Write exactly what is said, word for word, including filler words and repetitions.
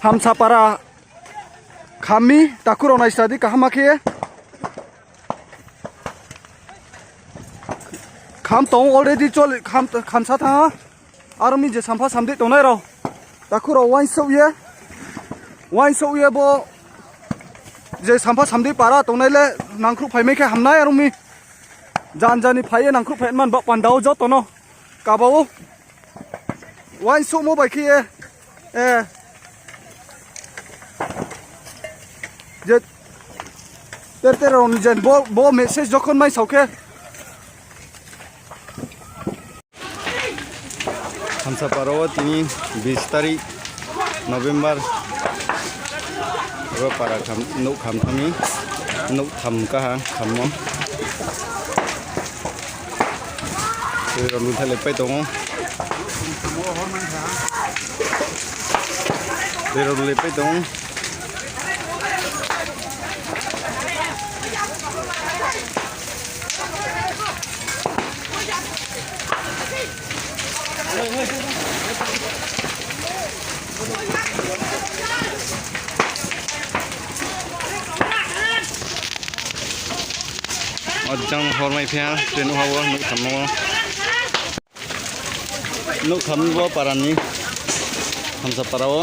Thamsapara khammi takhurok naisadi kaham khe. Kham tong already choli kham khamsa tha. Aroni je sampha samdi tongnai rok. Takhurok wansuk ye. Wansuk ye bo je sampha samdi para tongnai le nangkhruk phaimai khe hamnai aroni. Jan jani phaiye nangkhruk phai man bak pandao jotono. Kabao. Wansukmo bai khe, eh, je ter ter rok ni jen bo, bo message jokhon mai saukhe. Hamsapara o tini bis tarik November. Oro para kham, nuk kham thani, nuk tham kaha khammo. Twi rok lutha le pai tongo. Twi rok le pai tongo. O jang hor mai phiya, tei nukha o nuk thammo. Nuk thamni bo parani, Hamsapara o.